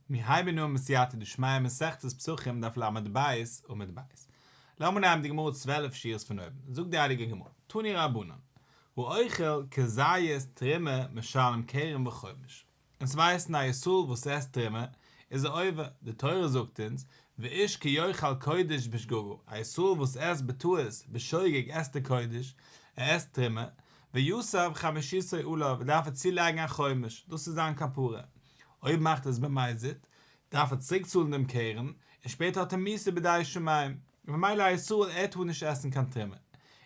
מיר הייבן אן בסייעתא דשמיא מסכת פסחים דף לב עמוד ב'. לאמיר נעמען די גמרא 12 שורות פון אויבן. זאגט די הייליגע גמרא, תנו רבנן, האוכל כזית תרומה משלם קרן וחומש. אונז ווייסן א ישראל וואס עסט תרומה איז ער עובר, די תורה זאגט אונז, ואיש כי יאכל קודש בשגגה, א ישראל וואס עסט בטעות, בשוגג עסט ער קודש, ער עסט תרומה, ויסב חמישיתו עליו, דארף ער צולייגן א חומש, דאס איז זיין כפרה. אויב מאכט ער עס במזיד, דארף ער צוריק צאלן דעם קרן, און שפעטער האט ער מיתה בידי שמים, און ממילא א ישראל ער טאר נישט עסן קיין תרומה.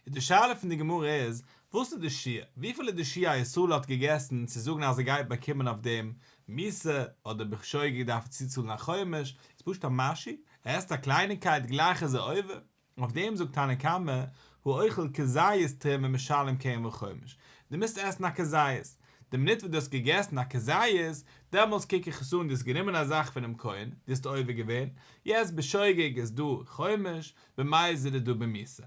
איז די שאלה פון די גמרא איז, וואס איז די שיעור? וויפיל איז די שיעור א ישראל האט געגעסן צו זאגן אז ער גייט באקומען אויף דעם מיתה, אדער בשוגג דארף ער צוצאלן א חומש, איז פשוט א משהו, ער עסט א קלייניקייט גלייך איז ער עובר. אויף דעם זאגט תנא קמא, האוכל כזית תרומה משלם קרן וחומש, דו מוזט עסן א כזית, די מינוט וואס דו האסט געגעסן א כזית, דעמאלטס קוק איך עס אן דו האסט גענומען א זאך פונעם כהן, דו האסט עובר געווען, יעצט בשוגג איז דא חומש, במזיד איז דא במיתה.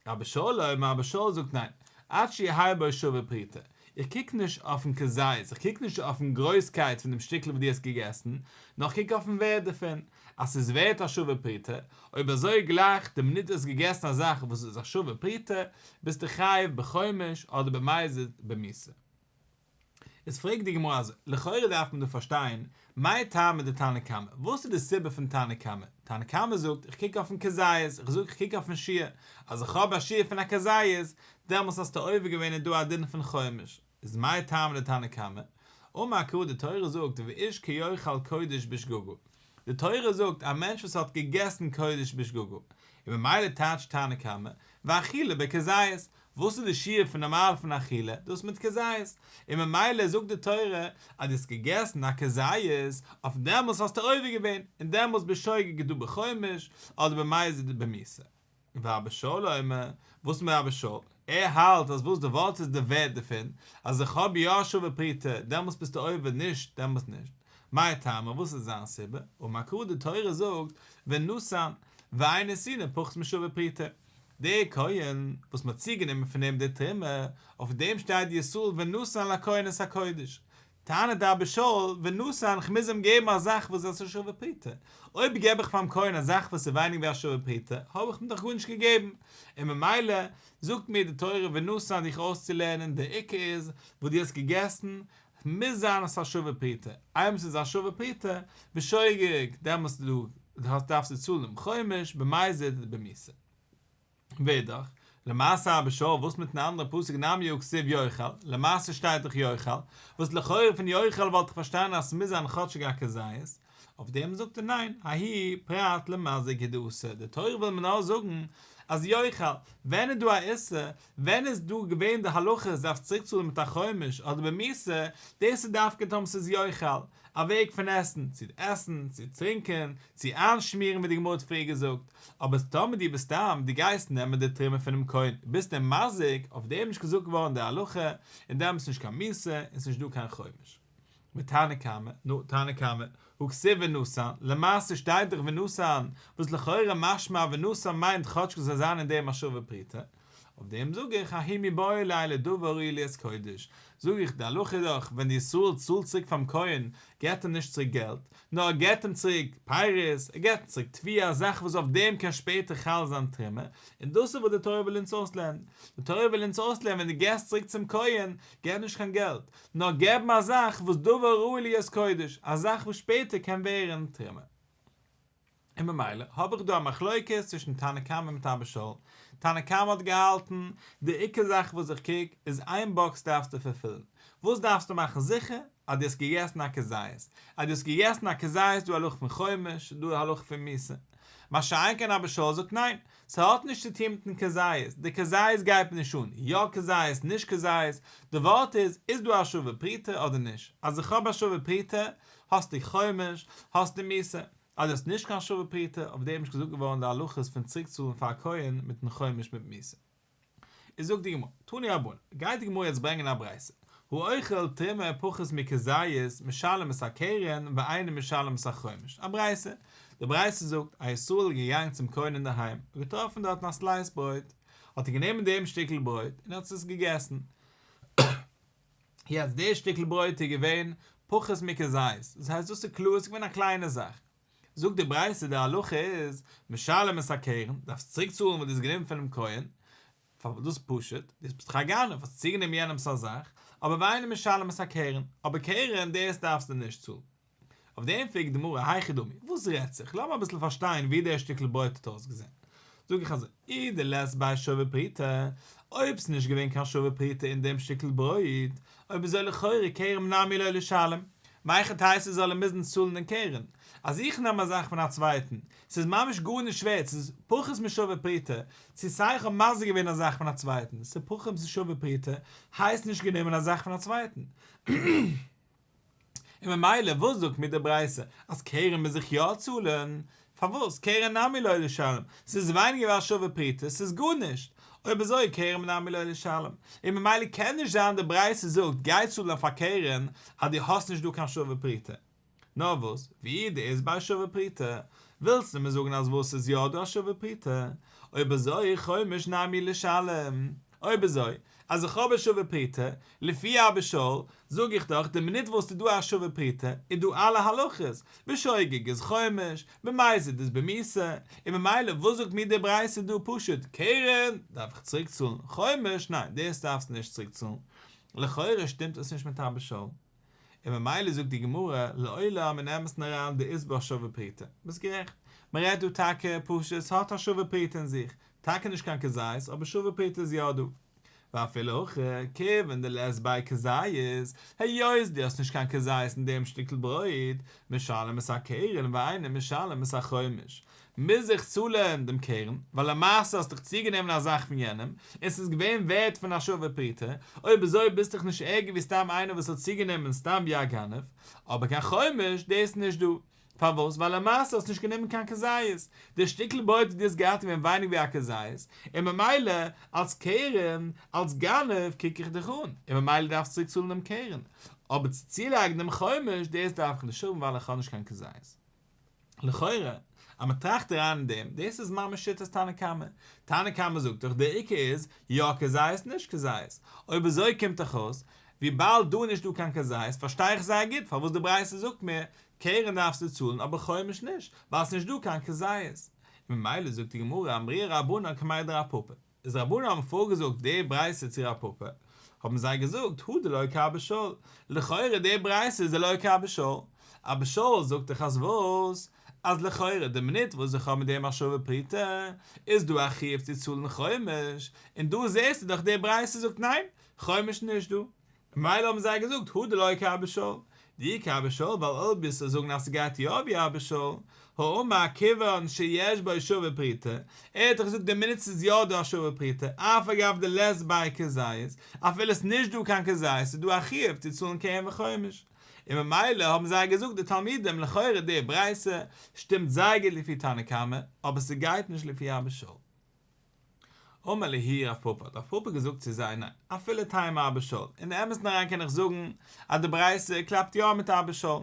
אבא שאול אומר, אבא שאול זאגט ניין, עד שיהא בו שווה פרוטה, איך קוק נישט אויפן כזית, איך קוק נישט אויפן גרויסקייט פון דעם שטיקל וואס דו האסט געגעסן, נאר איך קוק אויפן ווערד דערפון, אז ס'איז ווערט א שווה פרוטה, אויב אזוי גלייך די מינוט דו האסט געגעסן א זאך וואס איז א שווה פרוטה, ביסטו חייב בחומש אדער במזיד במיתה. איז פרעגט די גמרא אזוי, לכאורה דארף מען דא פארשטיין, מאי טעמא דתנא קמא, וואס איז די סיבה פון תנא קמא? תנא קמא זאגט, איך קוק אויפן כזית, איך זאג איך קוק אויפן שיעור, אז איך האב א שיעור פון א כזית, דעמאלס האסטו עובר געווען איז דא א דין פון חומש. איז מאי טעמא דתנא קמא? אמר קרא די תורה זאגט ואיש כי יאכל קודש בשגגה, די תורה זאגט א מענטש וואס האט געגעסן קודש בשגגה, און ממילא טייטשט תנא קמא, ואכילה בכזית, וואס איז די שיעור פון נארמאל פון אכילה? דאס מיט כזית, און ממילא זאגט די תורה אז דו האסט געגעסן א כזית, אויף דעמאלס האסטו עובר געווען, און דעמאלס בשוגג איז דא בחומש, אדער במזיד במיתה. ואבא שאול אומר, וואס מיט אבא שאול? ער האלט אז וואס די ווארט איז די ווערט דערפון, אז איך האב יא שווה פרוטה, דעמאלס ביסטו עובר, נישט, דעמאלס נישט. מאי טעמא, וואס איז זיין סיבה? אמר קרא די תורה זאגט, ונתן, ואין נתינה פחות משווה פרוטה. דער כהן וואס מ'האט צוגענומען פון אים די תרומה, אויף דעם שטייט ישראל ונתן לכהן את הקודש. טענה'ט אבא שאול, ונתן, כ'מוז אים געבן א זאך וואס איז א שווה פרוטה. אויב געב איך פאר'ן כהן א זאך וואס איז ווייניג ווי א שווה פרוטה, האב איך אים דאך גארנישט געגעבן. און ממילא זאגט מיר די תורה ונתן דיך אויסצולערנען, דער עיקר איז וואס דו האסט געגעסן, מוז זיין אז ס'איז א שווה פרוטה. איינמאל ס'איז א שווה פרוטה, בשוגג, דעמאלס דו דארפסטו צאלן דעם חומש, במזיד, במיתה. ווערט דאך, למעשה אבא שאול, וואס מיטן אנדערן פסוק נמי הא כתיב יאכל, למעשה שטייט דאך יאכל, וואס לכאורה פון יאכל וואלט איך פארשטאנען אז ס'מוז זיין כאטשיג א כזית, אויף דעם זאגט ער ניין, ההוא פרט למזיק הוא דאתא, די תורה וויל מיר נאר זאגן אז יאכל, ווען איז דא א איסור, ווען איז דא געווען די הלכה אז דארפסט צוריקצאלן מיט א חומש אדער במיתה, דאס איז דווקא טאמער ס'איז יאכל, א וועג פון עסן, צו עסן, צו טרינקען, צו איינשמירן ווי די גמרא האט פריער געזאגט, אבער טאמער דו ביסט סתם, דו גייסט נעמען די תרומה פונעם כהן, ביסט אים מזיק, אויף דעם איז נישט געזאגט געווארן די הלכה, אין דעם איז נישט קיין מיתה, און ס'איז נישט דא קיין חומש. ותנא קמא, נו, תנא קמא, הא כתיב ונתן, למעשה שטייט דאך ונתן, וואס לכאורה משמע ונתן מיינט כאטש ס'זאל זיין אין דעם א שווה פרוטה, אויף דעם זאג איך ההוא מיבעי ליה לדבר הראוי להיות קודש, זאג איך די הלכה איז דאך ווען די ישראל צאלט צוריק פאר'ן כהן געבט אים נישט צוריק געלט, נאר ער געבט אים צוריק פירות, ער געבט אים צוריק תבואה, א זאך וואס אויף דעם קען שפעטער חל זיין תרומה, און דאס איז וואס די תורה וויל אונז אויסלערנען, די תורה וויל אונז אויסלערנען ווען דו געבסט צוריק צום כהן, געב נישט קיין געלט, נאר געב אים א זאך וואס דבר הראוי להיות קודש, א זאך וואס שפעטער קען ווערן תרומה. און ממילא האב איך דא א מחלוקת צווישן תנא קמא מיט אבא שאול, תנא קמא האט געהאלטן, די עיקר זאך וואס איך קוק איז איין box דארפסטו fulfill ן, וואס דארפסטו מאכן זיכער? אז דו האסט געגעסן א כזית, אז דו האסט געגעסן א כזית דא הלכה פון חומש, דא הלכה פון מיתה. מה שאין כן אבא שאול זאגט ניין, ס'האט נישט צו טון מיטן כזית, די כזית גייט מיר נישט אן, יא כזית, נישט כזית, די ווארט איז, איז דא א שווה פרוטה אדער נישט, אז איך האב א שווה פרוטה, האסטו חומש, האסטו מיתה, אז דו האסט נישט קיין שווה פרוטה, אויף דעם איז נישט געזאגט געווארן די הלכות פון צוריקצאלן פאר א כהן מיטן חומש מיט מיתה. איז זאגט די גמרא, תנו רבנן, גייט די גמרא יעצט ברענגען א ברייתא, האוכל תרומה פחות מכזית משלם את הקרן ואינו משלם את החומש, א ברייתא, די ברייתא זאגט, א ישראל איז געגאנגען צום כהן אינדערהיים, און געטראפן דארטן א slice ברויט, האט ער גענומען דעם שטיקל ברויט און האט עס געגעסן, יעצט דער שטיקל ברויט איז געווען פחות מכזית, דאס הייסט דאס איז קלאר עס איז געווען א קליינע זאך. זאגט די ברייתא די הלכה איז, משלם את הקרן, דארפסט צוריק צאלן וואס דו האסט גענומען פונעם כהן, פארוואס דאס פשוט, דו ביסט דאך א גנב, האסט צוגענומען יענעמס א זאך, אבער ואינו משלם את הקרן, אבער קרן דאס דארפסטו נישט צאלן. אויף דעם פרעגט די גמרא היכי דמי, וואס רעדט זיך, לאמיר אביסל פארשטיין ווי דער שטיקל ברויט האט אויסגעזען. זאג איך אזוי, אי דלית ביה שווה פרוטה, אויב ס'איז נישט געווען קיין שווה פרוטה אין דעם שטיקל ברויט, אויב אזוי לכאורה קרן נמי לא לישלם, מהיכי תיתי זאל ער מוזן צאלן דעם קרן, אז איך נעם א זאך פון א צווייטן, ס'איז ממש גארנישט ווערט, ס'איז פחות משווה פרוטה, צו סיי איך האב מזיק געווען א זאך פון א צווייטן, ס'איז פחות משווה פרוטה, הייסט נישט גענומען א זאך פון א צווייטן. און ממילא וואס זאגט מיר די ברייתא אז קרן מוז איך יא צאלן? פארוואס קרן נמי לא לישלם? ס'איז ווייניגער ווי א שווה פרוטה, ס'איז גארנישט! אויב אזוי קרן נמי לא לישלם. און ממילא קען נישט זיין די ברייתא זאגט גיי צאלן אויף א קרן אז דו האסט נישט דא קיין שווה פרוטה. נאר וואס, ואי דאית ביה שווה פרוטה, ווילסטו מיר זאגן אז וואס ס'איז יא דא א שווה פרוטה? אויב אזוי חומש נמי לישלם. אויב אזוי, אז איך האב א שווה פרוטה, לפי אבא שאול, זאג איך דאך, די מינוט וואס ס'איז דא א שווה פרוטה, איז דא אלע הלכות, בשוגג איז חומש, במזיד איז במיתה, און ממילא וואס זאגט מיר די ברייתא דא פשוט, קרן דארף איך צוריק צאלן, חומש ניין, דאס דארפסטו נישט צוריק צאלן. לכאורה שטימט עס נישט מיט אבא שאול. און ממילא זאגט די גמרא, לעולם אין אמת'ן אריין דאית בה שווה פרוטה. ביסט גערעכט. מען רעדט דא טאקע פשוט ס'האט א שווה פרוטה אין זיך. טאקע נישט קיין כזית, אבער שווה פרוטה איז יא דא. ואפילו הכי, כיוון דלית ביה כזית, היות דו האסט נישט קיין כזית אין דעם שטיקל ברויט, משלם את הקרן ואינו משלם את החומש. מוז איך צאלען דעם קרן, ווייל למעשה האסט דאך צוגענומען א זאך פון יענעם, און ס'איז געווען ווערט פון א שווה פרוטה, אויב אזוי ביסט דאך נישט ערגער ווי סתם איינער וואס האט צוגענומען סתם ווי א גנב, אבער קיין חומש דאס נישט דא. פארוואס? ווייל למעשה האסט נישט גענומען קיין כזית, די שטיקל ברויט וואס דו האסט געהאט איז געווען ווייניג ווי א כזית, און ממילא אלס קרן, אלס גנב קוק איך דיך אן, און ממילא דארפסטו צוריק צאלן דעם קרן, אבער צו צולייגן דעם חומש דאס דארף איך נישט האבן ווייל איך האב נישט קיין כזית. לכאורה, אז מען טראכט אריין אין דעם, דאס איז ממש שיטת תנא קמא. תנא קמא זאגט דאך דער עיקר איז, יא כזית נישט כזית. אויב אזוי קומט דאך אויס, וויבאלד דא איז נישט דא קיין כזית, פארשטיי איך זייער גוט פארוואס די ברייתא זאגט מיר, קרן דארפסטו צאלן אבער חומש נישט, ווייל עס איז נישט דא קיין כזית. ממילא זאגט די גמרא, אמרוה רבנן קמיה דרב פפא. איז רבנן האבן פארגעזאגט די ברייתא צו רב פפא, האבן זיי געזאגט, הא דלא כאבא שאול, לכאורה די ברייתא איז דלא כאבא שאול, אבא שאול זאגט דאך אז וואס? אז לכאורה די מינוט וואס איך האב מיט דעם א שווה פרוטה, איז דא א חיוב צו צאלן חומש, און דא זעסטו דאך די ברייתא זאגט ניין, חומש נישט דא. ממילא האבן זיי געזאגט הא דלא כאבא שאול, דאי כאבא שאול ווייל אויב ווילסטו זאגן אז ס'גייט יא ווי אבא שאול, האמר כיוון שיש בו שווה פרוטה, ער האט דאך געזאגט די מינוט ס'איז יא דא א שווה פרוטה, אף על גב דלית ביה כזית, אפילו ס'איז נישט דא קיין כזית איז דא א חיוב צו צאלן קרן וחומש. און ממילא האבן זיי געזאגט די תלמידים לכאורה די ברייתא שטימט זייער גוט לפי תנא קמא, אבער ס'גייט נישט לפי אבא שאול. אמר להו רב פפא, האט רב פפא געזאגט צו זיי, ניין, אפילו תימא אבא שאול, אין די אמת'ן אריין קען איך זאגן אז די ברייתא קלאפט יא מיט אבא שאול.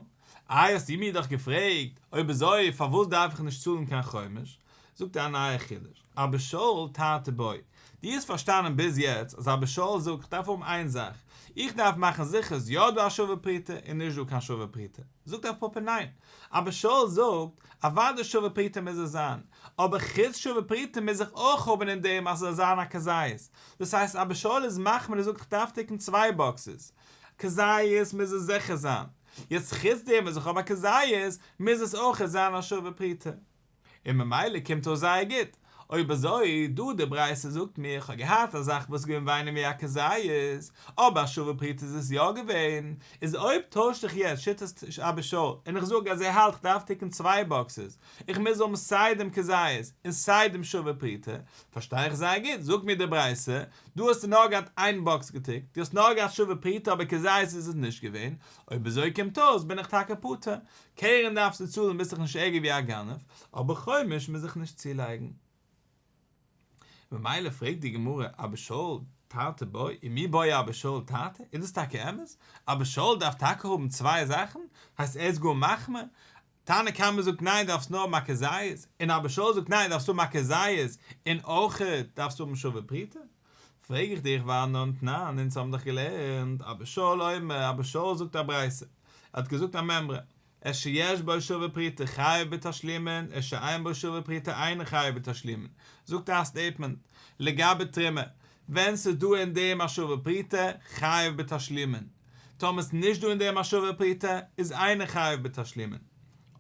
איי האסטו מיר דאך געפרעגט, אויב אזוי פארוואס דארף איך נישט צאלן קיין חומש? זאגט ער א נייע חידוש, אבא שאול תרתי בעי, דו האסט פארשטאנען ביז יעצט אז אבא שאול זאגט איך דארף האבן איין זאך, איך דארף מאכן זיכער ס'איז יא דא א שווה פרוטה און נישט דא קיין שווה פרוטה. זאגט רב פפא ניין, אבא שאול זאגט, אוודאי שווה פרוטה מוז עס זיין, אבער חוץ שווה פרוטה מוז איך אויך האבן אין דעם אז עס זאל זיין א כזית, דאס הייסט אבא שאול איז מחמיר און זאגט איך דארף tick ן צוויי boxes, כזית מוז עס זיכער זיין, יעצט חוץ דעם וואס איך האב א כזית מוז עס אויכעט זיין א שווה פרוטה. און ממילא קומט אויס זייער גוט. אויב אזוי, דא די ברייתא זאגט מיר איך האב געהאט א זאך וואס איז געווען ווייניגער ווי א כזית, אבער א שווה פרוטה איז עס יא געווען, איז אויב טויש איך יעצט שיטת אבא שאול און איך זאג אז ער האלט איך דארף tick ן צוויי boxes, איך מוז האבן סיי דעם כזית און סיי דעם שווה פרוטה, פארשטיי איך זייער גוט, זאגט מיר די ברייתא, דא האסטו נאר געהאט איין box גע tick ט, דו האסט נאר געהאט שווה פרוטה אבער כזית איז עס נישט געווען, אויב אזוי קומט אויס בין איך טאקע פטור, קרן דארפסטו צאלן ביסט דאך נישט ערגער ווי א גנב, אבער חומש מוז איך נישט צולייגן. ממילא פרעגט די גמרא, אבא שאול תרתי בעי, ומי בעי אבא שאול תרתי, איז דאס טאקע אמת? אבא שאול דארף טאקע האבן צוויי זאכן? הייסט ער איז גאר מחמיר? תנא קמא זאגט ניין דארפסט נאר האבן א כזית, און אבא שאול זאגט ניין דארפסט האבן א כזית און אויכעט דארפסטו האבן שווה פרוטה? פרעג איך דיך והאנן תנן, אונז האבן דאך געלערנט אבא שאול אומר, אבא שאול זאגט א ברייתא. האט געזאגט א מימרא, את שיש בו שווה פרוטה חייב בתשלומין, את שאין בו שווה פרוטה אינו חייב בתשלומין, זאגט ער א סטעיטמענט, לגבי תרומה, ווען ס'איז דא אין דעם א שווה פרוטה, חייב בתשלומין, טאמער ס'איז נישט דא אין דעם א שווה פרוטה, איז אינו חייב בתשלומין.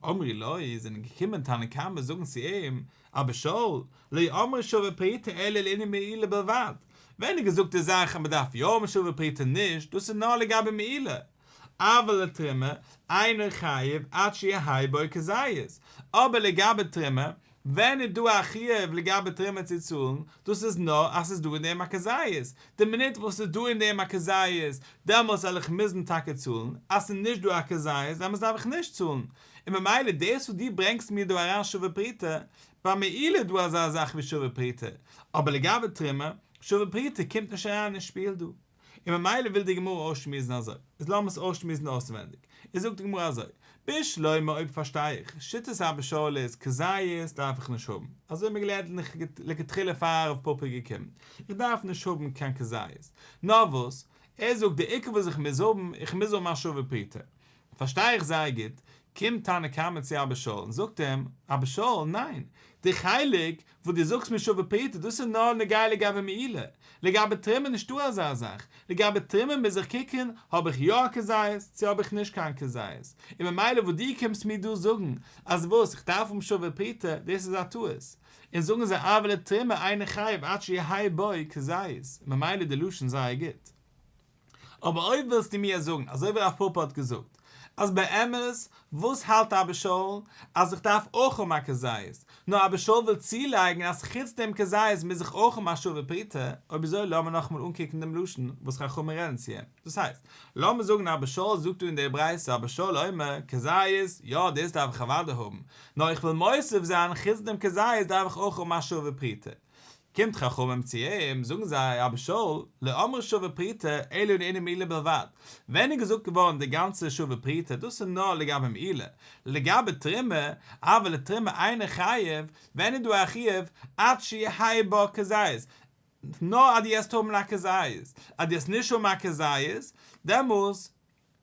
אמרו לו, זענען געקומען תנא קמא זאגן צו אים, אבא שאול, לא אמרו שווה פרוטה אלא לענין מעילה בלבד, ווען איז געזאגט די זאך אז מ'דארף יא האבן שווה פרוטה נישט, דאס איז נאר לגבי מעילה, אבל לתרומה אינו חייב עד שיהא בו כזית, אבער לגבי תרומה, ווען איז דא א חיוב לגבי תרומה צו צאלן, דאס איז נאר אז ס'איז דא אין דעם א כזית, די מינוט וואס ס'איז דא אין דעם א כזית, דעמאלס זאל איך מוזן טאקע צאלן, אז ס'איז נישט דא א כזית, דעמאלס דארף איך נישט צאלן, און ממילא דאס וואס דו ברענגסט מיר דא אריין שווה פרוטה, ביי מעילה איז דא אזא זאך ווי שווה פרוטה, אבער לגבי תרומה, שווה פרוטה קומט נישט אריין אין שפיל דא. און ממילא וויל די גמרא אויסשמועסן אזוי, איז לאמיר עס אויסשמועסן אויסווענדיג, איז זאגט די גמרא אזוי, בשלמא אויב פארשטיי איך, שיטת אבא שאול איז כזית דארף איך נישט האבן, אזוי האט מען געלערנט לכתחילה פאר רב פפא איז געקומען, איך דארף נישט האבן קיין כזית, נאר וואס, ער זאגט די עיקר וואס איך מוז האבן, איך מוז האבן א שווה פרוטה, פארשטיי איך זייער גוט, קומט תנא קמא צו אבא שאול און זאגט אים, אבא שאול, ניין, די חלק וואס דו זאגסט מיר שווה פרוטה, דאס איז נאר נוגע לגבי מעילה, לגבי תרומה נישטא אזא זאך, לגבי תרומה מוז איך קוקן האב איך יא א כזית צו האב איך נישט קיין כזית, און ממילא וואס דו קומסט מיר דא זאגן אז וואס, איך דארף האבן שווה פרוטה, דאס איז א טעות, און זאגן זיי אבל לתרומה אינו חייב עד שיהא בו כזית, ממילא איז די לשון זייער גוט. אבער אויב ווילסטו מיר זאגן אזוי ווי רב פפא האט געזאגט אז באמת וואס האלט אבא שאול אז איך דארף אויך האבן א כזית, נאר אבא שאול וויל צולייגן אז חוץ דעם כזית מוז איך אויך האבן א שווה פרוטה, אויב אזוי לאמיר נאכאמאל אנקוקן דעם לשון וואס חכמים רעדן צו אים, דאס הייסט, לאמיר זאגן אבא שאול זאגט דא אין דער ברייתא אבא שאול אומר, כזית, יא דאס דארף איך אוודאי האבן, נאר איך וויל מוסיף זיין חוץ דעם כזית דארף איך אויך האבן א שווה פרוטה. קומט חכמים צו אים, זאגן זיי, אבא שאול, לא אמרו שווה פרוטה, אלא לענין מעילה בלבד. ווען איז געזאגט געווארן די גאנצע שווה פרוטה, דאס איז נאר לגבי מעילה. לגבי תרומה, אבל לתרומה אינו חייב, ווען איז דא א חיוב, עד שיהא בה כזית, נאר אז דו העסט האבן א כזית, אז דו העסט נישט האבן א כזית, דעמאלס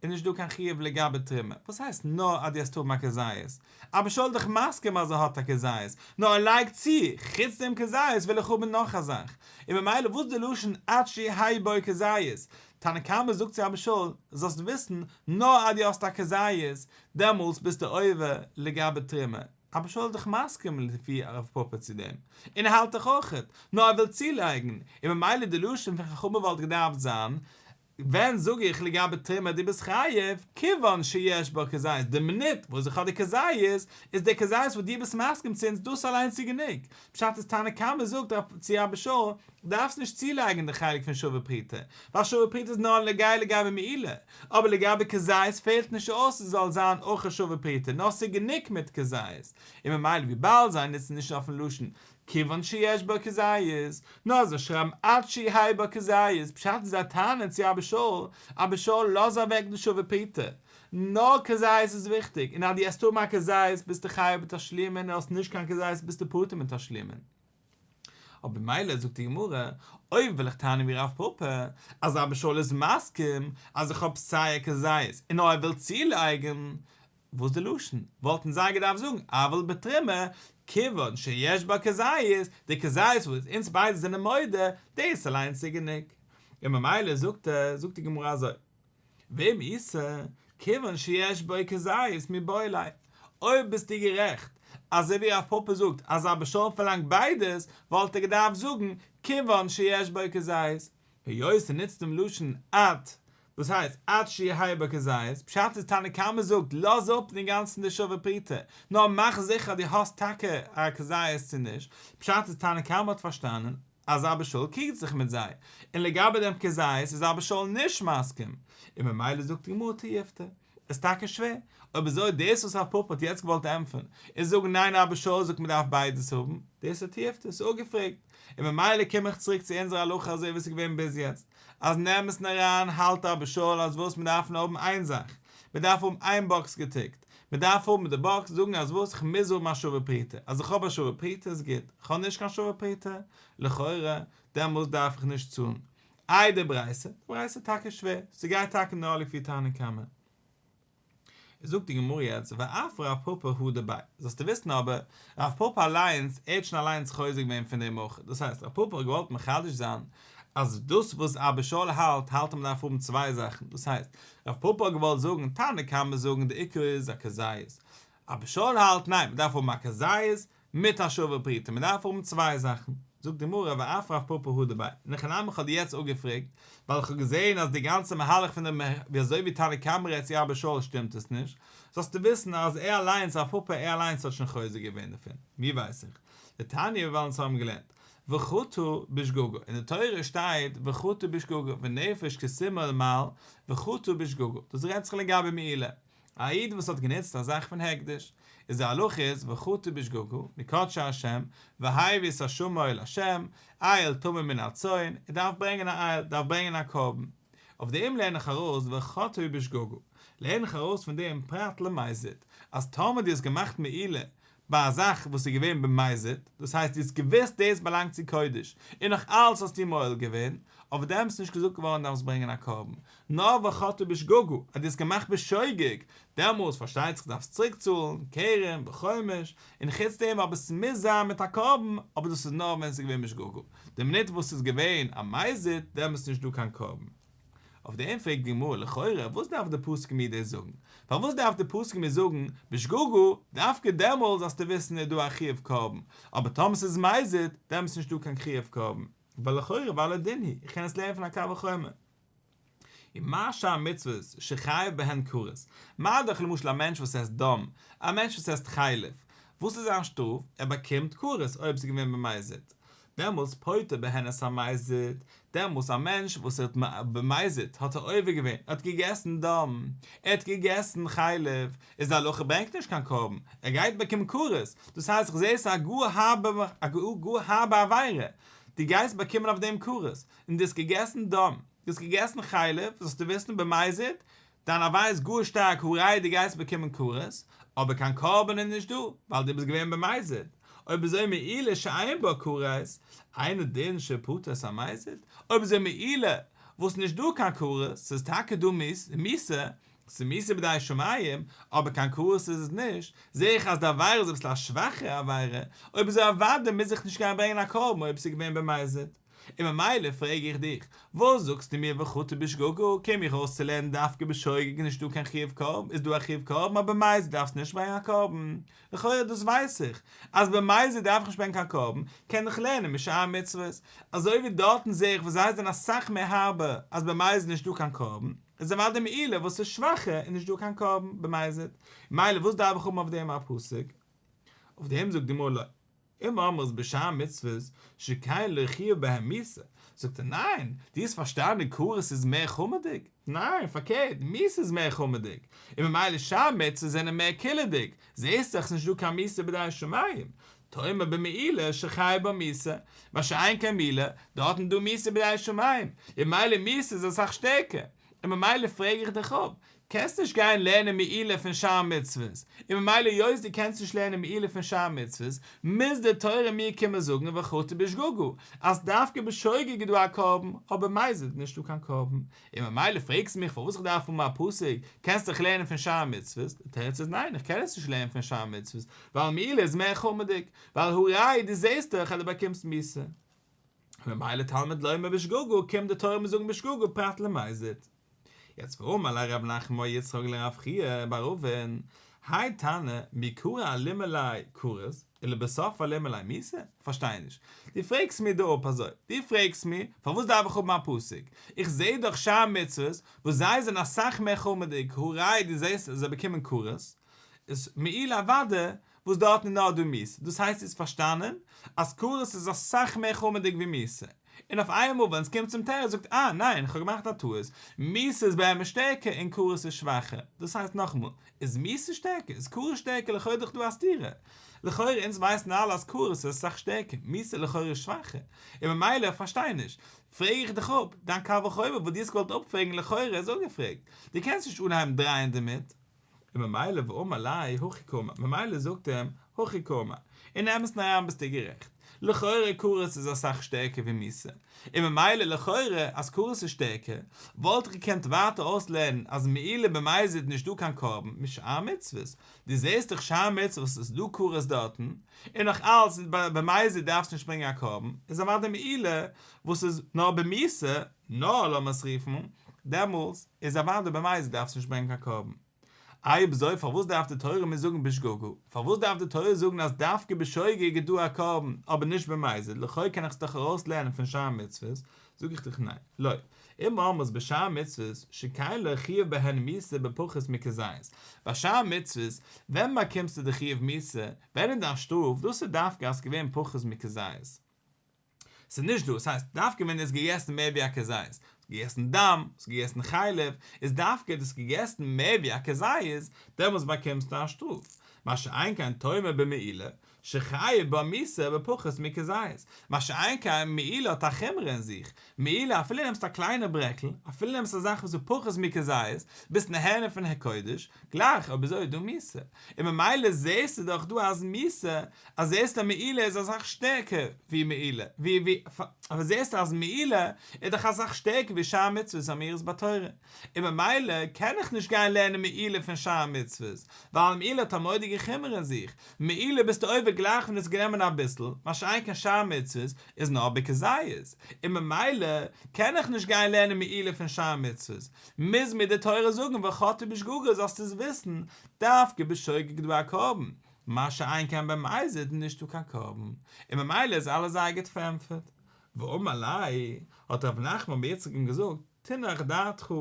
איז נישט דא קיין חיוב לגבי תרומה, וואס הייסט נאר אז דו העסט האבן א כזית? אבא שאול איז דאך מסכים אז ער האט א כזית, נאר ער לייגט צו, חוץ דעם כזית וויל איך האבן נאך א זאך, און ממילא וואס די לשון עד שיהא בו כזית? תנא קמא זאגט צו אבא שאול, זאלסט וויסן, נאר אז דו האסט א כזית, דעמאלטס ביסטו עובר לגבי תרומה. אבא שאול איז דאך מסכים לפי רב פפא צו דעם, און ער האלט דאך אויכעט, נאר ער וויל צולייגן, און ממילא די לשון פון חכמים וואלט געדארפט זיין, ווען זאג איך לגבי תרומה דו ביסט חייב, כיוון שיש בה כזית, די מינוט וואס איך האב די כזית, איז די כזית וואס דו ביסט מסכים צו אונז דאס אליינס איז גענוג, פשט איז תנא קמא זאגט צו אבא שאול, דארפסט נישט צולייגן די חלק פון שווה פרוטה, ווייל שווה פרוטה איז נאר נוגע לגבי מעילה, אבער לגבי כזית פעלט נישט אויס עס זאל זיין אויך א שווה פרוטה, נאר ס'איז גענוג מיט כזית, און ממילא וויבאלד זיי נוצן נישט אויפן לשון כיוון שיש בה כזית, נאר זיי שרייבן עד שיהא בה כזית, פשט איז זיי טענה'ן צו אבא שאול, אבא שאול לאז אוועק די שווה פרוטה, נאר כזית איז וויכטיג, און אז דו העסט האבן א כזית ביסטו חייב בתשלומין און האסט נישט קיין כזית ביסטו פטור מתשלומין. אבער מילא זאגט די גמרא, אויב וויל איך טענה'ן ווי רב פפא, אז אבא שאול איז מסכים אז איך האב סיי א כזית און נאר ער וויל צולייגן, וואס די לשון? וואלטן זיי געדארפט זאגן אבל בתרומה כיוון שיש בה כזית, די כזית וואס אונז ביידע זענען מודה, דאס אליינס איז גענוג. און ממילא זאגט ער, זאגט די גמרא אזוי, ואם איתא, כיוון שיש בו כזית מיבעי ליה, אויב ביסטו גערעכט, אזוי ווי רב פפא זאגט אז אבא שאול פארלאנגט ביידעס, וואלט ער געדארפט זאגן כיוון שיש בו כזית, היות ער נוצט דעם לשון עד, וואס הייסט עד שיהא בו כזית, פשט איז תנא קמא זאגט לאז אפ אינגאנצן די שווה פרוטה, נאר מאך זיכער דו האסט טאקע א כזית צו נישט, פשט איז תנא קמא האט פארשטאנען אז אבא שאול קריגט זיך מיט זיי, און לגבי דעם כזית איז אבא שאול נישט מסכים, און ממילא זאגט די גמרא תיובתא. איז טאקע שווער. אויב אזוי דאס וואס רב פפא האט יעצט געוואלט ענטפערן איז זאגן ניין אבא שאול זאגט מען דארף ביידעס האבן, דאס איז תיובתא, ס'איז אפגעפרעגט. און ממילא קום איך צוריק צו אונזער הלכה אזוי ווי עס איז געווען ביז יעצט, אז אין אמת'ן אריין האלט אבא שאול אז וואס מען דארף נאר האבן איין זאך, מען דארף האבן איין box געטיקט, מען דארף האבן די box זאגן אז וואס איך מוז האבן א שווה פרוטה, אז איך האב א שווה פרוטה איז גוט, איך האב נישט קיין שווה פרוטה, לכאורה, דעמאלס דארף איך נישט צאלן. איי די ברייתא? די ברייתא איז טאקע שווער, ס'גייט טאקע נאר לפי תנא קמא. זאגט די גמרא יעצט ואף רב פפא הדר ביה, זאלסטו וויסן אבער, רב פפא אליינס, ער האט שוין אליינס חוזר געווען פון דעם אויך, דאס הייסט רב פפא האט געוואלט מחדש זיין אז דאס וואס אבא שאול האלט, האלט אז מען דארף האבן צוויי זאכן, דאס הייסט, רב פפא האט געוואלט זאגן, תנא קמא זאגן די עיקר איז א כזית, אבא שאול האלט ניין מען דארף האבן א כזית מיט א שווה פרוטה, מען דארף האבן צוויי זאכן, זאגט די גמרא ואף רב פפא הדר ביה, אין הכי נמי איך האב דיר יעצט אפגעפרעגט, ווייל איך האב געזען אז די גאנצע מהלך פון די ווי אזוי ווי תנא קמא רעדט צו אבא שאול שטימט עס נישט, זאלסטו וויסן אז ער אליינס רב פפא ער אליינס האט שוין חוזר געווען דערפון, ווי ווייס איך? דתניא ווייל אונז האבן געלערנט וחטא בשגגה, אין די תורה שטייט וחטא בשגגה ונפש כי תמעול מעל וחטא בשגגה, דאס רעדט זיך לגבי מעילה, א איד וואס האט גענוצט א זאך פון הקדש, איז די הלכה איז וחטא בשגגה, מקדשי השם, והביא את אשמו להשם, איל תמים מן הצאן, ער דארף ברענגען א איל, דארף ברענגען א קרבן. אויף דעם לערן איך ארויס וחטא בשגגה, לערן איך ארויס פון דעם פרט למזיד, אז טאמער דו האסט געמאכט מעילה ביי א זאך וואס איז געווען במזיד, דאס הייסט דו האסט געוואוסט דאס באלאנגט צו קודש, און נאך אלץ האסטו מועל געווען, אויף דעם איז נישט געזאגט געווארן דארפסט ברענגען א קרבן, נאר וחטא בשגגה, אז דו האסט געמאכט בשוגג, דעמאלס פארשטייט זיך דארפסט צוריק צאלן, קרן וחומש, און חוץ דעם אבער ס'מוז זיין מיט א קרבן, אבער דאס איז נאר ווען ס'איז געווען בשגגה, די מינוט וואס ס'איז געווען א מזיד, דעמאלס איז נישט דא קיין קרבן. אויף דעם פרעגט די גמרא, לכאורה וואס דארף די פסוק מיר דאס זאגן? פארוואס דארף די פסוק מיר זאגן בשגגה, דווקא דעמאלס זאלסטו וויסן איז דא א חיוב קרבן, אבער טאמער ס'איז מזיד, דעמאלס איז נישט דא קיין חיוב קרבן, ווייל לכאורה והלא דין הוא, איך קען עס לערנען פון א קל וחומר. ומה שאר מצוות שחייב בהן כרת, מה דאך למשל א מענטש וואס עסט דם, א מענטש וואס עסט חלב, וואס איז זיין שטראף? ער באקומט כרת אויב ס'איז געווען במזיד. דעמאלטס פוטר בהן את המזיד, דעמאלטס א מענטש וואס האט במזיד האט ער עובר געווען, ער האט געגעסן דם, ער האט געגעסן חלב, איז די הלכה ברענגט נישט קיין קרבן, ער גייט באקומען כרת, דאס הייסט איך זע עס איז א גאר הארבע א גאר הארבע עבירה, דו גייסט באקומען אויף דעם כרת, און דו האסט געגעסן דם, דו האסט געגעסן חלב, זאלסטו וויסן במזיד, דיין עבירה איז גאר שטארק הראי' דו גייסט באקומען כרת, אבער קיין קרבן איז נישט דא, ווייל דו ביסט געווען במזיד. אויב אזוי מעילה שאין בה כרת, אינו דין שפטר את המזיד, אויב אזוי מעילה וואס נישט דא קיין כרת, ס'איז טאקע דא מיתה, ס'איז מיתה בידי שמים, אבער קיין כרת איז עס נישט, זע איך אז די עבירה איז אביסל א שוואכערע עבירה, אויב אזוי אוודאי מוז איך נישט גיין ברענגען א קרבן אויב ס'איז געווען במזיד. און ממילא פרעג איך דיך, וואס זאגסטו מיר וחטא בשגגה, קום איך אויס צו לערנען דווקא בשוגג איז נישטא קיין חיוב קרבן, איז דא א חיוב קרבן אבער במזיד דארפסטו נישט ברענגען א קרבן, לכאורה דאס ווייס איך, אז במזיד דארף איך נישט ברענגען קיין קרבן, קען איך לערנען משאר מצוות, אזוי ווי דארטן זע איך וואס זיי זענען אסאך מער הארבער אז במזיד איז נישטא קיין קרבן, איז אוודאי מעילה וואס איז שוואכער איז נישטא קיין קרבן במזיד, ממילא וואס דארף איך האבן אויף דעם א פסוק? אויף דעם זאגט די גמרא לא. אם אמרת בשאר מצוות שכן לא חייב בהם מיתה, זאגט ער ניין, דו האסט פארשטאנען כרת איז מער חמור'דיג? ניין, פארקערט, מיתה איז מער חמור'דיג, און ממילא שאר מצוות זענען מער קילערדיג, זעהסט דאך ס'נישט דא קיין מיתה בידי שמים, תאמר במעילה שחייב בה מיתה, מה שאין כן מילה, דארטן איז דא מיתה בידי שמים, און ממילא מיתה איז אסאך שטערקער, און ממילא פרעג איך דיך אפ, קענסט נישט גיין לערנען מעילה פון שאר מצוות, און ממילא היות דו קענסט נישט לערנען מעילה פון שאר מצוות, מוז די תורה מיר קומען זאגן וחטא בשגגה, אז דווקא בשוגג איז דא א קרבן, אבער במזיד איז נישטא קיין קרבן, און ממילא פרעגסטו מיך פארוואס איך דארף האבן א פסוק, קענסט דאך לערנען פון שאר מצוות, די תירוץ איז ניין איך קען עס נישט לערנען פון שאר מצוות, ווייל מעילה איז מער חמור'דיג, ווייל הראי' דו זעסט דאך אז דו באקומסט מיתה. ממילא תלמוד לומר בשגגה קומט די תורה מיר זאגן בשגגה פרט למזיד. יעצט ואמר ליה רב נחמן בר יצחק לרב חייא בר אבין, האי תנא מעיקרא אלימא ליה כרת ולבסוף אלימא ליה מיתה? כ'פארשטיי נישט. דו פרעגסט מיר דא אפ אזוי, דו פרעגסט מיר פארוואס דארף איך האבן א פסוק? איך זע דאך שאר מצוות וואס זיי זענען אסאך מער חמור'דיג, הא ראי' דו זעסט אז זיי באקומען כרת, איז מעילה אוודאי וואס דארטן איז נאר דא מיתה, דאס הייסט איז פארשטאנען אז כרת איז אסאך מער חמור'דיג ווי מיתה, און אויף איינמאל ווען עס קומט צום תירוץ זאגט אה ניין איך האב געמאכט א טעות, מיתה איז באמת שטערקער און כרת איז שוואכער, דאס הייסט נאכאמאל, איז מיתה שטערקער? איז כרת שטערקער? לכאורה דאך דא א סתירה, לכאורה אונז ווייסן אלע אז כרת איז אסאך שטערקער, מיתה לכאורה איז שוואכער, און ממילא איך פארשטיי נישט, פרעג איך דיך אפ, דיין קל וחומר וואס דו האסט געוואלט אפפרעגן לכאורה איז אפגעפרעגט, דו קענסט נישט אנהייבן דרייען דערמיט. און ממילא ואמר ליה הכי קאמר, ממילא זאגט אים, הכי קאמר, אין אמת'ן אריין ביסטו גערעכט, לכאורה כרת איז אסאך שטערקער ווי מיתה, און ממילא לכאורה אז כרת איז שטערקער, וואלט איך געקענט ווייטער אויסלערנען אז מעילה במזיד נישט דא קיין קרבן משאר מצוות, דו זעסט דאך שאר מצוות איז דא כרת דארטן, און נאך אלץ במזיד דארפסטו נישט ברענגען א קרבן, איז אוודאי מעילה וואס איז נאר במיתה, נאר לאמיר עס רופן, דעמאלס איז אוודאי במזיד דארפסטו נישט ברענגען קיין קרבן. אויב אזוי פארוואס דארף די תורה מיר זאגן בשגגה? פארוואס דארף די תורה זאגן אז דווקא בשוגג איז דא א קרבן אבער נישט במזיד, לכאו' קען איך עס דאך ארויס לערנען פון שאר מצוות, זאג איך דיך ניין, לא, אם אמרת בשאר מצוות שכן לא חיוב בהן מיתה בפחות מכזית, ביי שאר מצוות ווען באקומסטו די חיוב מיתה, ווען איז דיין שטראף, דאס איז דווקא אז ס'געווען פחות מכזית. ס'איז נישט דא, ס'הייסט דווקא ווען דו האסט געגעסן מער ווי א כזית, האסט געגעסן דם, האסט געגעסן חלב, איז דווקא דו האסט געגעסן מער ווי א כזית, דעמאלטס באקומסטו א שטראף. מה שאין כן תאמר במעילה, שחייב בה מיתה בפחות מכזית. מה שאין כן מעילה האט א חומרא אין זיך, מעילה אפילו נעמסט א קליינע ברעקל, אפילו נעמסט א זאך וואס איז פחות מכזית, ביסט נהנה פון הקודש, גלייך אויב אזוי איז דא מיתה. און ממילא זעסטו דאך דא אז מיתה אז זעסט אז מעילה איז אסאך שטערקער ווי מעילה, ווי ווי אבער זעסט אז מעילה איז דאך אסאך שטערקער ווי שאר מצוות האמורות בתורה, און ממילא קען איך נישט גיין לערנען מעילה פון שאר מצוות, ווייל מעילה האט א מורא'דיגע חומרא אין זיך, מעילה ביסטו עובר גלייך ווען האסט גענומען אביסל, מה שאין כן שאר מצוות איז נאר בכזית, און ממילא קען איך נישט גיין לערנען מעילה פון שאר מצוות, מוז מיר די תורה זאגן וחטאו בשגגה זאלסטו עס וויסן, דווקא בשוגג דא א קרבן, מה שאין כן במזיד נישטא קיין קרבן, און ממילא איז אלעס זייער גוט פארענטפערט. ואמר ליה, האט ר' נחמן בר יצחק אים געזאגט, תנח דעתך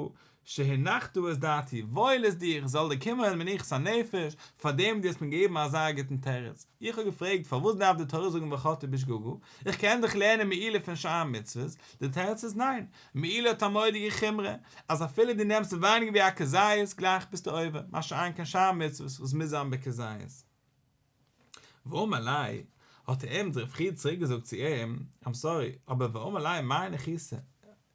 שהנחת את דעתי, וואויל איז דיר, זאל דיר קומען מנוחת הנפש, פאר דעם דו האסט מיר געגעבן אזא גוטן תירוץ. איך האב געפרעגט פארוואס דארף די תורה זאגן וחטאו בשגגה, איך קען דאך לערנען מעילה פון שאר מצוות, די תירוץ איז ניין, מעילה האט א מורא'דיגע חומרא, אז אפילו דו נעמסט ווייניגער ווי א כזית, גלייך ביסטו עובר, מה שאין כן שאר מצוות וואס מוז זיין בכזית. ואמר ליה, האט אים רב חייא צוריק געזאגט צו אים, I'm sorry, אבער ואמר ליה מאי ניחותא,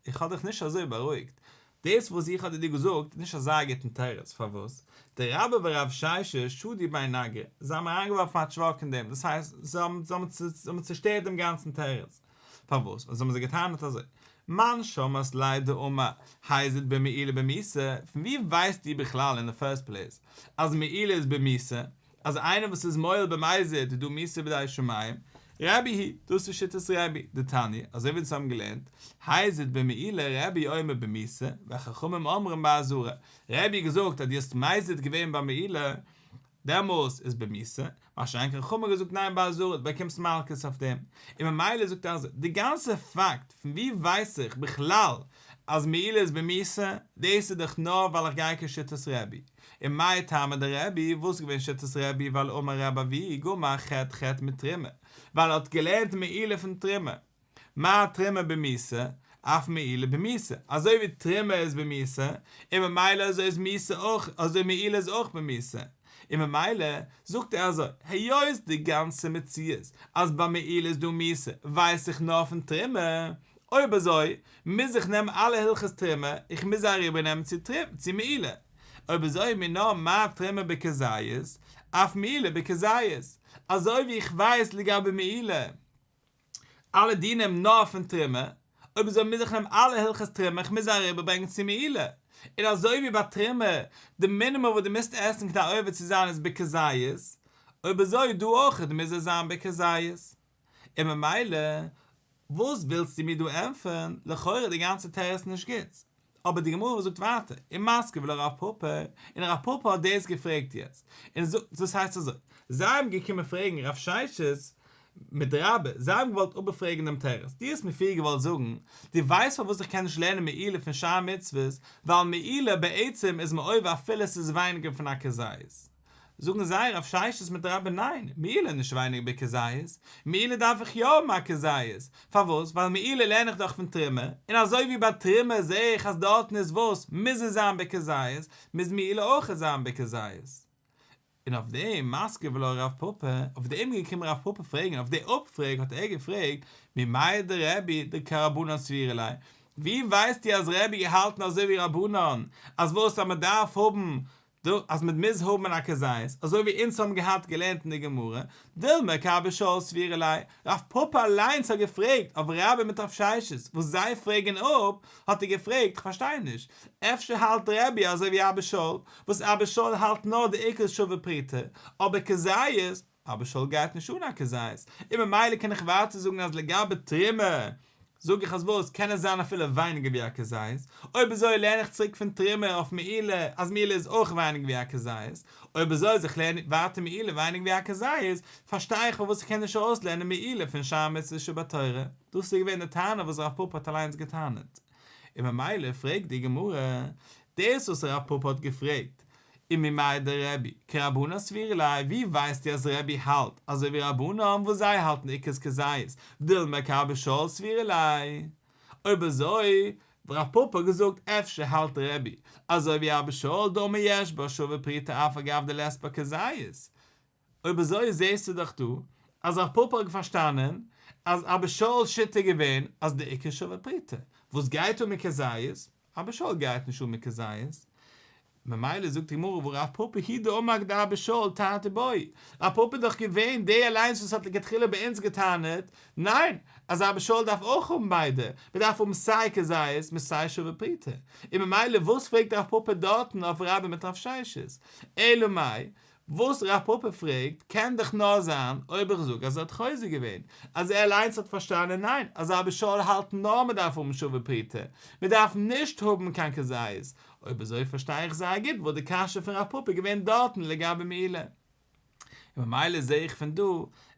איך האב דיך נישט אזוי בארואיגט, דאס וואס איך האב דיר געזאגט איז נישט אזא גוטן תירוץ, פארוואס? דרבה ורב ששת שדו ביה נגרא, זיי האבן אריינגעווארפן א טשוואק אין דעם, דאס הייסט, זיי האבן צושטערט דעם גאנצן תירוץ. פארוואס? ווייל זיי האבן זיך געטענה'ט אזוי, מאן שמעת ליה דאמר הזיד במעילה במיתה, פון ווי ווייסטו בכלל אין די first place אז מעילה איז במיתה, אז איינער וואס איז מועל במזיד איז דא מיתה בידי שמים, רבי היא, דאס איז שיטת רבי, דתניא, אזוי ווי אונז האבן געלערנט, הזיד במעילה רבי אומר במיתה, וחכמים אומרים באזהרה, רבי האט געזאגט אז דו האסט מזיד געווען ביי מעילה, דעמאלס איז במיתה, מה שאין כן חכמים געזאגט ניין באזהרה דו באקומסט מלקות אויף דעם, און ממילא זאגט ער אזוי, די גאנצע פאקט פון ווי ווייס איך בכלל אז מעילה איז במיתה, דאס איז דאך נאר ווייל איך גיי כשיטת רבי, און מאי טעמא דרבי, וואס איז געווען שיטת רבי ווייל אמר רבי אבהו גמר חטא חטא מתרומה, ווייל ער האט געלערנט מעילה פון תרומה, מה תרומה במיתה, אף מעילה במיתה, אזוי ווי תרומה איז במיתה, און ממילא אזוי איז מיתה אויך, אזוי מעילה איז אויך במיתה, און ממילא זאגט ער אזוי, היות די גאנצע מציאות אז ביי מעילה איז דא מיתה ווייס איך נאר פון תרומה, אויב אזוי מוז איך נעמען אלע הלכות תרומה, איך מוז זיי אריבער נעמען צו צו מעילה, אויב אזוי מינה מה תרומה בכזית, אף מעילה בכזית, אזוי ווי איך ווייס לגבי מעילה. אלע דינים נאר פון תרומה, אויב אזוי מוז איך נעמען אלע הלכות תרומה, איך מוז זיי אריבערברענגען צו מעילה. און אזוי ווי ביי תרומה, די מינימום וואס דו מוזט עסן כדי עובר צו זיין איז בכזית, אויב אזוי דא אויך מוז עס זיין בכזית. און ממילא, וואס ווילסטו מיר דא ענטפערן, לכאורה די גאנצע תירוץ נישט גוט. אבער די גמרא זאגט ווייטער, ומתקיף לה רב פפא, און רב פפא האט דאס געפרעגט יעצט, און זאגט, דאס הייסט אזוי, זיי האבן געקומען פרעגן רב ששת מיט רבה, זיי האבן געוואלט אפפרעגן דעם תירוץ, דו האסט מיר פריער געוואלט זאגן, דו ווייסט פארוואס איך קען נישט לערנען מעילה פון שאר מצוות, ווייל מעילה בעצם איז מען עובר אפילו עס איז ווייניגער פון א כזית. זאגן זיי רב ששת מיט רבה ניין, מעילה איז נישט ווייניגער בכזית, מעילה דארף איך יא האבן א כזית, פארוואס? ווייל מעילה לערן איך דאך פון תרומה, און אזוי ווי ביי תרומה זעה איך אז דארטן איז וואס? מוז עס זיין בכזית, מוז מעילה אויך זיין בכזית. און אויף דעם מתקיף לה רב פפא, אויף דעם איז געקומען רב פפא פרעגן, אויף די אפפרעג האט ער געפרעגט, ממאי דרבי דכרבנן סבירא ליה, ווי ווייסטו אז רבי געהאלטן אזוי ווי רבנן, אז וואס אז מען דארף האבן. דא אז מען מוז האבן א כזית, אזוי ווי אונז האבן געהאט געלערנט אין די גמרא, דילמא כאבא שאול סבירא ליה, רב פפא אליינס האט געפרעגט אויף רבה מיט רב ששת וואס זיי פרעגן אפ, האט ער געפרעגט, כ'פארשטיי נישט, אפשר האלט רבי אזוי ווי אבא שאול, וואס אבא שאול האלט נאר די עיקר איז שווה פרוטה, אבער כזית, אבא שאול גייט נישט אן א כזית, און ממילא קען איך ווייטער זאגן אז לגבי תרומה זאג איך אז וואס, קען עס זיין אפילו ווייניגער ווי א כזית, אויב אזוי לערן איך צוריק פון תרומה אויף מעילה אז מעילה איז אויך ווייניגער ווי א כזית, אויב אזוי אז איך לערן ווייטער מעילה ווייניגער ווי א כזית, פארשטיי איך פארוואס איך קען נישט ארויסלערנען מעילה פון שאר מצוות שבתורה. דאס איז געווען די טענה וואס רב פפא האט אליינס געטענה'ט. און ממילא פרעגט די גמרא, דאס וואס רב פפא האט געפרעגט, וממאי דרבי כרבנן סבירא ליה, ווי ווייסטו אז רבי האלט אזוי ווי רבנן וואס זיי האלטן עיקר איז כזית, דילמא כאבא שאול סבירא ליה? אויב אזוי, רב פפא האט געזאגט אפשר האלט רבי אזוי ווי אבא שאול דאמר יש בה שווה פרוטה אף על גב דלית בה כזית, אויב אזוי זעהסטו דאך דא אז רב פפא האט פארשטאנען אז אבא שאול'ס שיטה איז געווען אז די עיקר שווה פרוטה, וואס גייט אן מיט כזית? אבא שאול גייט נישט אן מיט כזית, ממילא זאגט די גמרא והא רב פפא הוא דאמר אכדאבא שאול תרתי בעי, רב פפא איז דאך געווען דער אליינס וואס האט לכתחילה ביי אונז געטענה'ט, ניין, אז אבא שאול דארף אויך האבן ביידע, מען דארף האבן סיי כזית מיט סיי שווה פרוטה, און ממילא וואס פרעגט רב פפא דארטן אויף רבה מיט רב ששת? אלא מאי, וואס רב פפא פרעגט קען דאך נאר זיין אויב איך זאג אז ער האט חוזר געווען, אז ער אליינס האט פארשטאנען ניין, אז אבא שאול האלט נאר מען דארף האבן שווה פרוטה, מען דארף נישט האבן קיין כזית, אויב אזוי פארשטיי איך זייער גוט וואס די קשיא פון רב פפא איז געווען דארטן לגבי מעילה. און ממילא זעה איך פון דא,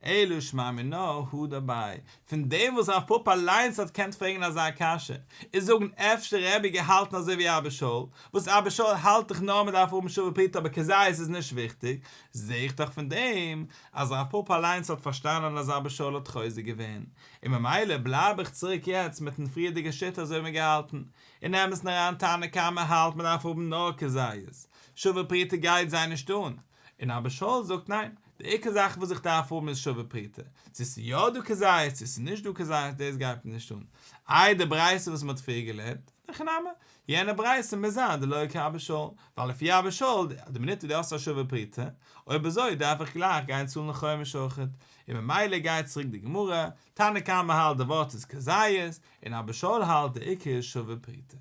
אלא שמע מינה הדר ביה, פון דעם וואס רב פפא אליינס האט געקענט פרעגן אזא קשיא, און זאגן אפשר רבי געהאלטן אזוי ווי אבא שאול, וואס אבא שאול האלט דאך נאר מען דארף האבן שווה פרוטה אבער כזית איז נישט וויכטיג, זעה איך דאך פון דעם אז רב פפא אליינס האט פארשטאנען אז אבא שאול האט חוזר געווען, און ממילא בלייב איך צוריק יעצט מיטן פריערדיגע שיטה אזוי ווי מיר געהאלטן, אין אמת'ן אריין תנא קמא האלט מען דארף האבן נאר כזית, שווה פרוטה גייט זיי נישט אן, און אבא שאול זאגט ניין, די עיקר זאך וואס איך דארף האבן איז שווה פרוטה, צו ס'איז יא דא כזית צו ס'איז נישט דא כזית דאס גייט מיר נישט אן, איי די ברייתא וואס מ'האט פריער געלערנט, הכי נמי, יענע ברייתא מוז זיין דלא כאבא שאול, ווייל לפי אבא שאול, די מינוט וואס דו האסט א שווה פרוטה, אויב אזוי דארף איך גלייך גיין צאלן חומש אויכעט, און ממילא גייט צוריק די גמרא, תנא קמא האלט די ווארט איז כזית, און אבא שאול האלט די עיקר איז שווה פרוטה.